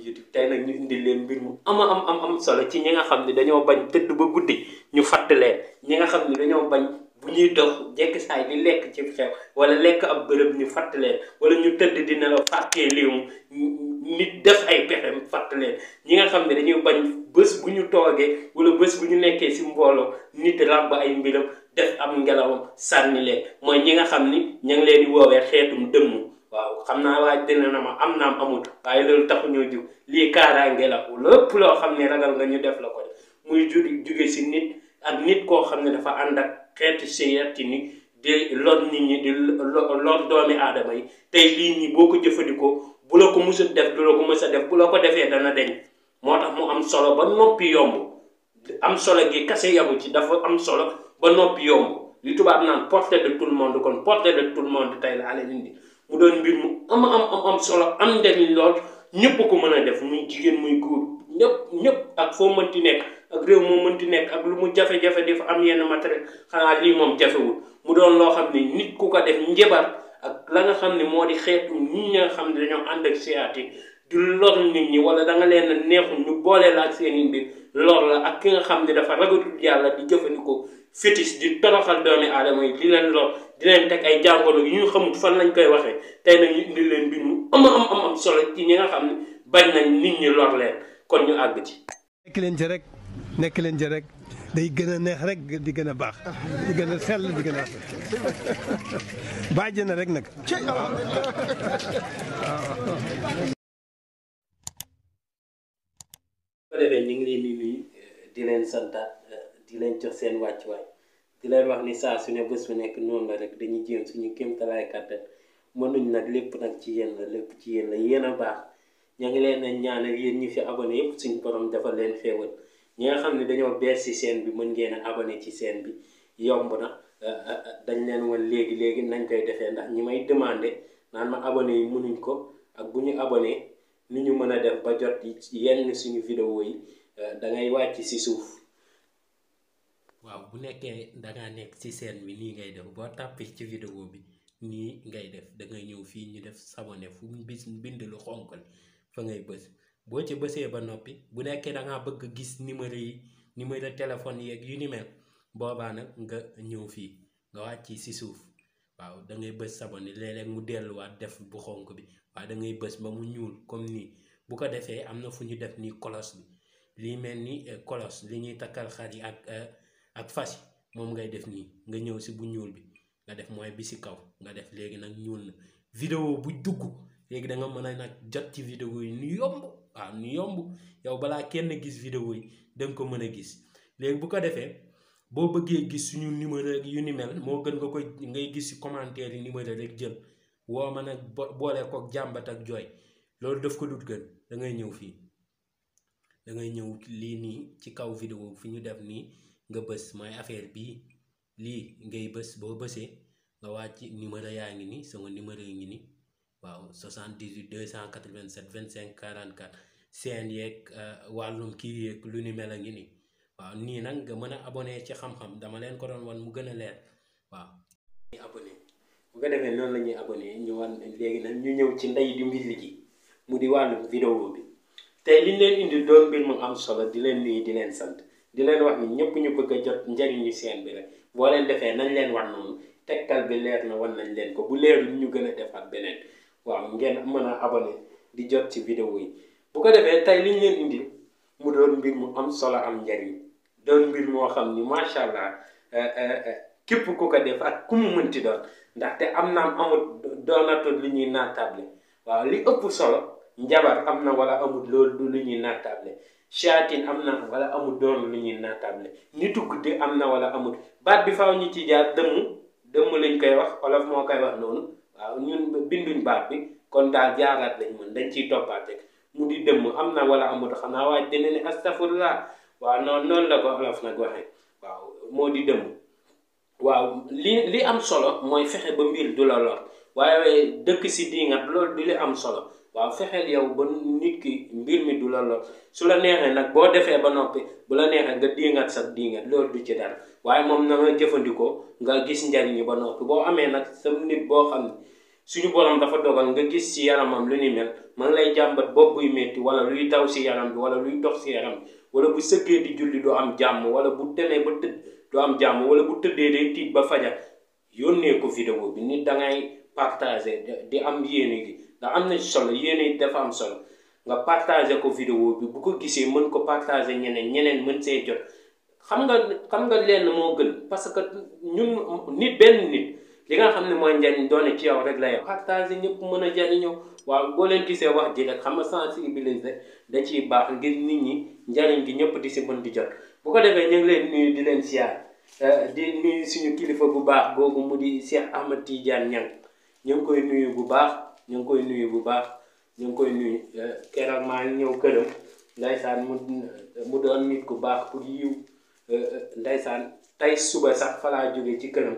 YouTube tey nag ñu indi leen mbir mu am solo ci ñi nga xam ne dañoo bañ tëdd ba guddi ñu fàtt leen ñi nga xam ne dañoo bañ bu ñuy dox jekk saay di lekk ci xew wala lekk ab bërëb ñu fàtt leen wala ñu tëdd di nelaw fàttee liimu nit def ay pexem fàtt leen ñi nga xam ne dañuy bañ bés bu ñu toogee wala bés bu ñu nekkee si mbooloo nit ràbb ay mbiram def am ngelawam sànni leen mooy ñi nga xam ni ña ngi leen di woowee xeetum dëmm waaw xam naa waaj dina na ma am naam amut waaye loolu taxu ñoo jug lii kaaraange la lépp loo xam ne ragal nga ñu def la ko muy jóge si nit ak nit koo xam ne dafa ànd ak xeetu séyati ni di lor nit ñi di lor doomi aadama yi tey lii nii boo ko jëfandikoo bu la ko mës a def du la ko mës a def bu la ko defee dana deñ moo tax mu am solo ba noppi yomb am solo gi kase yamu ci dafa am solo ba noppi yomb li tubaab naan portée de tout le monde kon portée de tout le monde tey la ale indi mu doon mbir mu am solo am njariñ lool ñëpp ko mën a def muy jigéen muy góor ñëpp ak foo mënti nekk ak réew moo mënti nekk ak lu mu jafe-jafe di fa am yenn matériel xanaa lii moom jafewul mu doon loo xam ne nit ku ko def njabar ak la nga xam ne moo di xeetu ñi nga xam ne dañoo ànd ak siyaati di lor nit ñi wala da nga leen a neexul ñu boole la ak seeni mbir lor la ak ki nga xam ne dafa ragatul yàlla di jëfandikoo fétiche di toroxal doomi aadama yi di leen lor di leen teg ay jàngoro yu ñu xamul fan lañ koy waxee tey nag ñu indi leen mbir mu am solo ci ñi nga xam ne bañ nañ nit ñi lor leen kon ñu àgg ci. nekk leen ci rek day gën a neex rek di gën a baax di gën a sell di gën a bàjj na rek nag. bu ko defee ñu ngi leen di nuyu di leen santaat di leen jox seen wàccuwaay di leen wax ni saa su ne bés bu nekk noonu la rek dañuy jéem suñu kéemtalaay kàttan mënuñ nag lépp nag ci yéen la lépp ci yéen la yéen a baax ña ngi leen a ñaanal yéen ñi fi abonné yëpp suñu borom dafa leen xéewal ñi nga xam ne dañoo bees ci chaîne bi mën ngeen a abonné ci chaîne bi yomb na dañ leen woon léegi nañ koy defee ndax ñi may demandé naan ma abonné yi mënuñ ko ak bu ñu abonné ni ñu mën a def ba jot yenn suñu vidéo yi da ngay wàcc ci suuf. waaw bu nekkee dangaa nekk ci chaîne bi nii ngay def boo tàppee ci vidéo bi nii ngay def da ngay ñëw fii ñu def s'abonné fu mu bind lu xonk fa ngay bës boo ci bësee ba noppi bu nekkee da ngaa bëgg gis numéro téléphone yeeg yu ni mel boobaa nag nga ñëw fii nga wàcc ci suuf waaw da ngay bës s'abonné léeg-léeg mu delluwaat def bu xonk bi waaye da ngay bës ba mu ñuul comme nii bu ko defee am na fu ñu def nii kolos bi lii mel ni kolos li ñuy takkal xar yi ak fas yi moom ngay def nii nga ñëw si bu ñuul bi nga def mooy bi si kaw nga def léegi nag ñuul na vidéo bu dugg léegi da nga mën a nag jot ci vidéo yi nu yomb waaw nu yomb yow balaa kenn gis vidéo yi da nga ko mën a gis léegi bu ko defee boo bëggee gis suñu numéro rek yu ni mel moo gën nga koy ngay gis si commentaire yi numéro rek jël woo ma nag boole kook jàmbat ak jooy loolu daf ko dut gën da ngay ñëw fii da ngay ñëw lii nii ci kaw vidéo fi ñu def nii nga bës mooy affaire bii lii ngay bës boo bësee nga wàcc numéro yaa ngi nii sama numéro yi ngi nii waaw 78 287 25 44 seen yeeg wàllum kii yeeg lu ni mel a ngi nii waaw nii nag nga mën a abonné ci xam-xam dama leen ko doon wan mu gën a leer waaw. ñuy abonné bu ko defee noonu la ñuy abonné ñu wan léegi nag ñu ñëw ci ndey di mbir ji mu di wàllum vidéo bi tey liñ leen indi doon mbir mu am solo di leen nuyu di leen sant di leen wax ni ñëpp ñu bëgg a jot njariñu seen bi rek boo leen defee nañ leen wax noonu tegtal bi leer na wan nañ leen ko bu leerul ñu gën a defaat beneen waaw ngeen mën a abonné di jot ci vidéo yi bu ko defee tey liñ leen indi mu doon mbir mu am solo am njariñ doon mbir moo xam ni macha allah képp ku ko def ak ku mu mënti doon ndaxte am naam amut doonatul li ñuy naatable waaw li ëpp solo njabar am na wala amut loolu du lu ñuy naatable seytaane am na wala amut doon lu ñuy naatable nitu guddi am na wala amut baat bi faaw ñu ci jaar dëmm lañ koy wax wolof moo koy wax noonu waaw ñun binduñ baat bi kon daal jaaraat lañ mën dañ ciy toppaat rek mu di dëmm am na wala amut xanaa waaye dina ne astafurlah waaw noonu la ko olof nag waxee waaw moo di dëmm waaw li am solo mooy fexe ba mbir du la lor waaye dëkk si diingat loolu du li am solo waaw fexeel yow ba nit ki mbir mi du la lor su la neexee nag boo defee ba noppi bu la neexee nga diingat sax diingat loolu du ci dara waaye moom na nga jëfandikoo nga gis njariñi ba noppi boo amee nag sa nit boo xam ne suñu borom dafa dogal nga gis ci yaramam lu ni mel ma ngi lay jàmbat bopp buy metti wala luy daw ci yaram bi wala luy dox ci yaram bi wala bu sëggee di julli du am jàmm wala bu demee ba tëdd du am jàmm wala bu tëddee day tiit ba fajar yónnee ko vidéo bi nit dangay partager di am yéene gi ndax am na solo yéene dafa am solo nga partager ko vidéo bi bu ko gisee mën ko partager ñeneen mën see jot xam nga lenn moo gën parce que ñun nit benn nit li nga xam ne mooy njariñ doone ci yow rek la yow partager ñëpp mën a jariñoo waaw boo leen gisee wax ji rek xam nga sensibiliser da ciy baax ngir nit ñi njariñ gi ñëpp di si mën di jot bu ko defee ñu ngi leen nuyu di leen siyaar di nuyu suñu kilifa bu baax googu mu di Cheikh Ahmed Tidiane Niang ñu ngi koy nuyu bu baax ñu ngi koy nuyu bu baax ñu ngi koy nuyu keroog maa ngi ñëw këram ndaysaan mu doon nit ku baax ku yiw ndaysaan tey suba sax fa laa jóge ci këram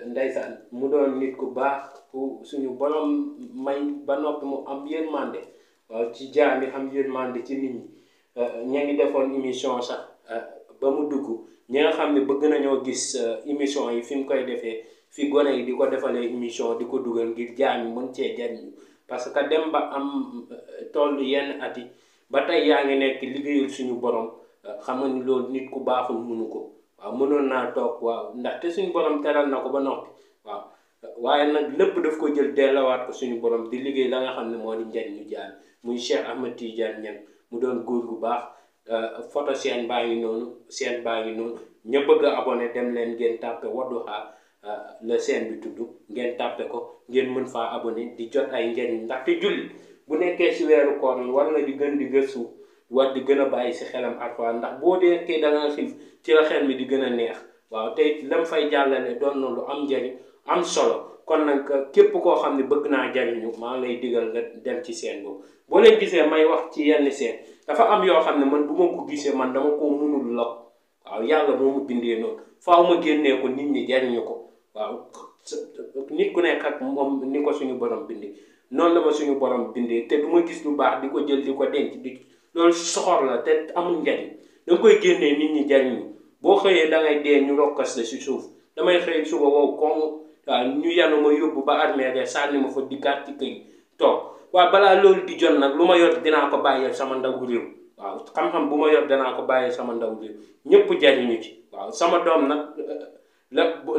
ndaysaan mu doon nit ku baax ku suñu borom may ba noppi mu am yërmande waaw ci jaam yi am yërmande ci nit ñi ña ngi defoon émission sax ba mu dugg ñi nga xam ne bëgg nañoo gis émission yi fi mu koy defee fi gone yi di ko defalee émission di ko dugal ngir jaam yi mën cee jariñu parce que dem ba am toll yenn at yi ba tey yaa ngi nekk liggéeyul suñu borom xam nga ni loolu nit ku baaxul mënu ko waaw mënoon naa toog waaw ndaxte suñu borom teral na ko ba noppi waaw waaye nag lépp daf ko jël dellawaat ko suñu borom di liggéey la nga xam ne moo di njariñu jaam muy Cheikh Ahmed Tidiane Niang mu doon góor gu baax photo seen baa ngi noonu ña bëgg a abonné dem leen ngeen tàppe Wadduha la seen bi tudd ngeen tàppe ko ngeen mën faa abonné di jot ay njariñ ndaxte julli bu nekkee si weeru koor war na di gën di gëstu war di gën a bàyyi si xelam Alxuraan ndax boo deekee da nga xiif ci la xel mi di gën a neex waaw te lam fay jàllale doon na lu am njariñ am solo kon nag képp koo xam ne bëgg naa jariñu maa ngi lay digal nga dem ci seen boobu boo leen gisee may wax ci yenn seen dafa am yoo xam ne man bu ma ko gisee man dama ko mënul lokk waaw yàlla moo ma bindee noonu faaw ma génnee ko nit ñi jariñu ko waaw nit ku nekk ak moom ni ko suñu borom bindee noonu la ma suñu borom bindee te du ma gis lu baax di ko jël di ko denc di loolu soxor la te amul njariñ da nga koy génnee nit ñi jariñu boo xëyee da ngay dee ñu rokkas la si suuf damay xëy suba wow koŋ waaw ñu yanu ma yóbbu ba armée sànni ma fa dikkaat ci kër toog waaw balaa loolu di jot nag lu ma yor dinaa ko bàyyee sama ndaw réew waaw xam-xam bu ma yor danaa ko bàyyee sama ndaw réew ñëpp jariñu ci waaw sama doom nag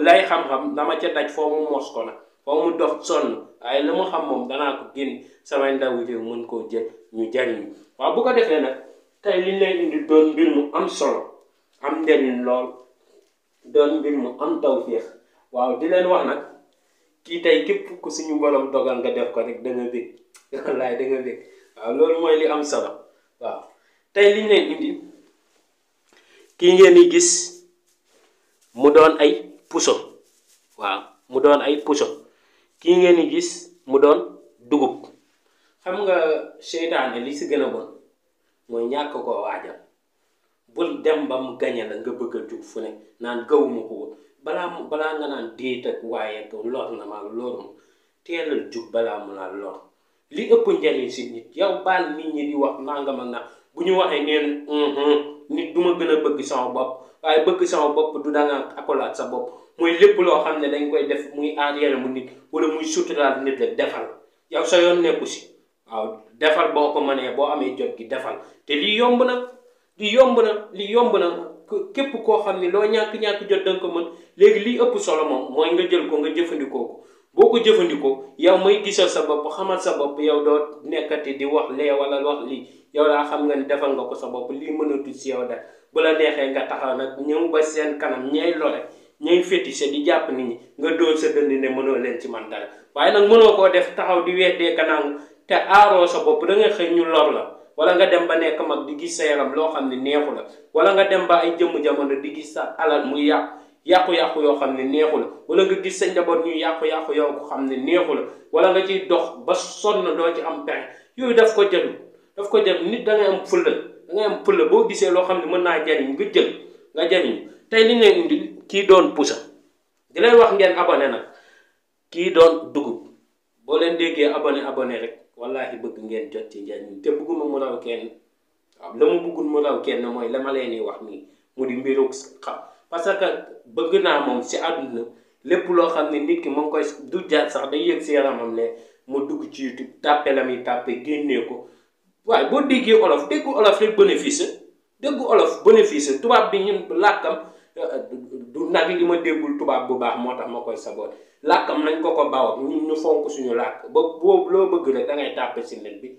lay xam-xam dama ca daj foo mu mos ko nag foo mu dox sonn waaye la mu xam moom danaa ko génn samay ndaw réew mën koo jël ñu jariñu waaw bu ko defee nag tey liñ leen indi doon mbir mu am solo am njariñ lool doon mbir mu am tawféex waaw di leen wax nag kii tey képp ku suñu borom dogal nga def ko rek da nga bég wallaay da nga bég waaw loolu mooy li am solo waaw tey liñ leen indi kii ngeen di gis mu doon ay puso waaw mu doon ay puso kii ngeen di gis mu doon dugub xam nga seytaane li si gën a bon mooy ñàkk koo waajal bul dem ba mu gañe la nga bëgg a jug fu ne naan gawuma ko woon balaa nga naan déet ak waaye lor na ma lor ma teelal jug balaa mu la lor li ëpp njariñ si nit yow baal nit ñi di wax nangam ak na bu ñu waxee neen nit du ma gën a bëgg sama bopp waaye bëgg sama bopp du danga akolaat sa bopp mooy lépp loo xam ne dañ koy def muy aar yaramu nit wala muy suturaal nit la defal yow sa yoon nekku si waaw defal boo ko mënee boo amee jot gi defal te lii yomb na képp koo xam ne loo ñàkk jot danga ko mën léegi lii ëpp solo moom mooy nga jël ko nga jëfandikoo ko boo ko jëfandikoo yow may gisal sa bopp xamal sa bopp yow doo nekkati di wax lee wala wax lii yow daa xam nga ni defal nga ko sa bopp lii mënatu si yow da bu la neexee nga taxaw nag ñëw ba seen kanam ñay lore ñay fétiche di jàpp nit ñi nga doon sa dënd ne mënoo leen ci man dara waaye nag mënoo koo def taxaw di weddee kanam te aaroo sa bopp da nga xëy ñu lor la wala nga dem ba nekk mag di gis sa yaram loo xam ne neexu la wala nga dem ba ay jëmm jamono di gis sa alal muy yàqu-yàqu yoo xam ne neexu la wala nga gis sa njaboot ñuy yàqu-yàqu yoo ko xam ne neexu la wala nga ciy dox ba sonn doo ci am pexe yooyu daf ko jël nit da ngay am fulla boo gisee loo xam ne mën naa jariñ nga jël nga jariñ tey li leen indi kii doon pusa di leen wax ngeen abonné nag kii doon dugub boo leen déggee abonné rek wallahi bëgg ngeen jot ci njariñ te bëgguma mu raw kenn waaw la mu bëggul mu raw kenn mooy la ma leen di wax nii mu di mbiru xam parce que bëgg naa moom si àdduna lépp loo xam ne nit ki mu ngi koy du jaar sax day yëg si yaramam ne mu dugg ci YouTube tàppe la muy tàppe génnee ko waaye boo déggee olof déggu olof rek bénéfice déggu olof bénéfice tubaab bi ñun làkkam du nag li ma déggul tubaab bu baax moo tax ma koy saboot làkkam nañ ko bawat ñun ñu fonk suñu làkk ba boobu loo bëgg rek da ngay tàppe si net bi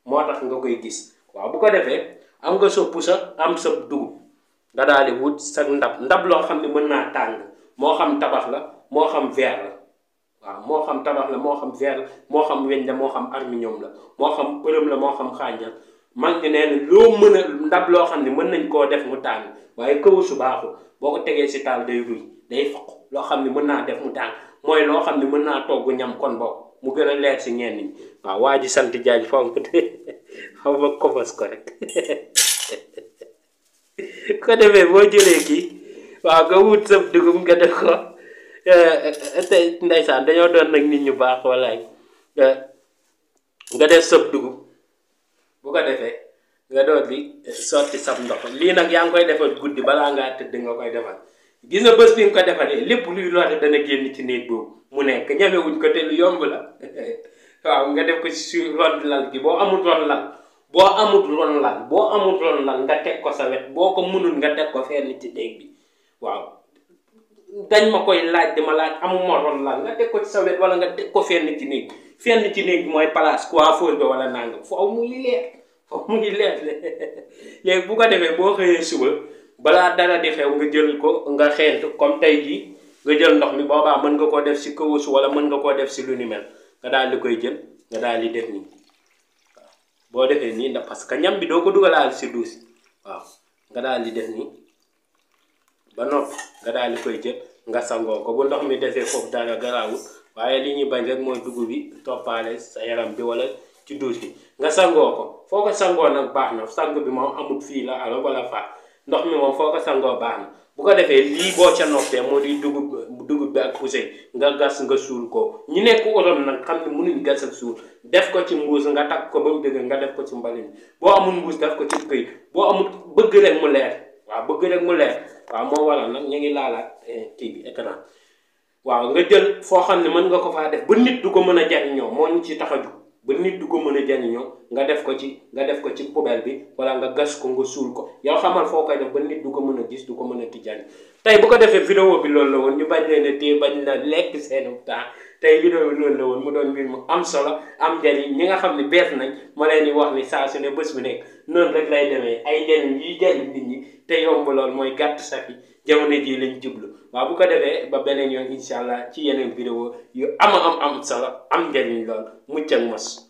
moo tax nga koy gis waaw bu ko defee am nga sa pusa am sa dugub nga daal di wut sa ndab loo xam ne mën naa tàng moo xam tabax la moo xam verre la waaw moo xam tabax la moo xam verre la moo xam weñ la moo xam aluminium la moo xam përëm la moo xam xànjal man ngi nee na loo mën a ndab loo xam ne mën nañ koo def mu tàng waaye kawusu baaxul boo ko tegee si taal day ruy day foq loo xam ne mën naa def mu tàng mooy loo xam ne mën naa togg ñam kon bokk mu gën a leer si ñenn ñi waaw waa ji sant jaaj foofu xaw ma kobos ko rek ko defee boo jëlee kii waaw nga wut sa dugub nga def ko te ndeysaan dañoo doon nag nit ñu baax walaay nga def sab dugub bu ko defee nga doon di sotti sab ndox lii nag yaa ngi koy defal guddi balaa ngaa tëdd nga koy defal gis nga bés bi nga ko defalee lépp luy loote dana génn ci néeg boobu mu nekk ñamewuñ ko te lu yomb la waaw nga def ko ci ron lal gi boo amul ron lal nga teg ko sa wet boo ko mënul nga teg ko fenn ci néeg bi waaw dañ ma koy laaj di ma laaj amuma ron lal nga teg ko ci sa wet wala nga teg ko fenn ci néeg bi mooy place coiffeur ba wala nangam foofu muy leer léegi bu ko defee boo xëyee suba balaa dara di xew nga jël ko nga xeent comme tey jii nga jël ndox mi boobaa mën nga koo def si kawusu wala mën nga koo def si lu ni mel nga daal di koy jël nga daal di def nii waaw boo defee nii ndax parce que ñam bi doo ko dugalaal si duus waaw nga daal di def nii ba noppi nga daal di koy jël nga sangoo ko bu ndox mi defee foofu dara garaawul waaye li ñuy bañ rek mooy dugub bi toppaale sa yaram bi wala ci duus bi nga sangoo ko foo ko sangoo nag baax na sang bi moom amut fii la alo wala faa ndox mi moom foo ko sangoo baax na bu ko defee lii boo ca noppee moo di dugub bi ak poussé nga gas nga suul ko ñu nekk Europe nag xam ne mënuñ gas ak suul def ko ci mbuus nga takk ko ba mu dëgg nga def ko ci mbalit boo amul mbuus def ko ci këy boo amul bëgg rek mu leer waaw waaw moo waral nag ñu ngi laalaat kii bi écran waaw nga jël foo xam ne mën nga ko faa def ba nit du ko mën a jariñoo moo ñu ci tax a jug ba nit du ko mën a jariñoo nga def ko ci poubelle bi wala nga gas ko nga suul ko yow xamal foo koy def ba nit du ko mën a gis du ko mën a tijjani tey bu ko defee vidéo bi loolu la woon ñu bañ leen a téye bañ la lekk seen temps tey vidéo bi loolu la woon mu doon mbir mu am solo am njariñ ñi nga xam ne bees nañ ma leen di wax ni saa su ne bés bu nekk noonu rek lay demee ay njariñ yuy jariñ nit ñi te yomb lool mooy gàtt safi jamono ji lañ jublu waaw bu ko defee ba beneen yoon incha allah ci yeneen vidéo yu am solo am njariñ lool mucc ak mos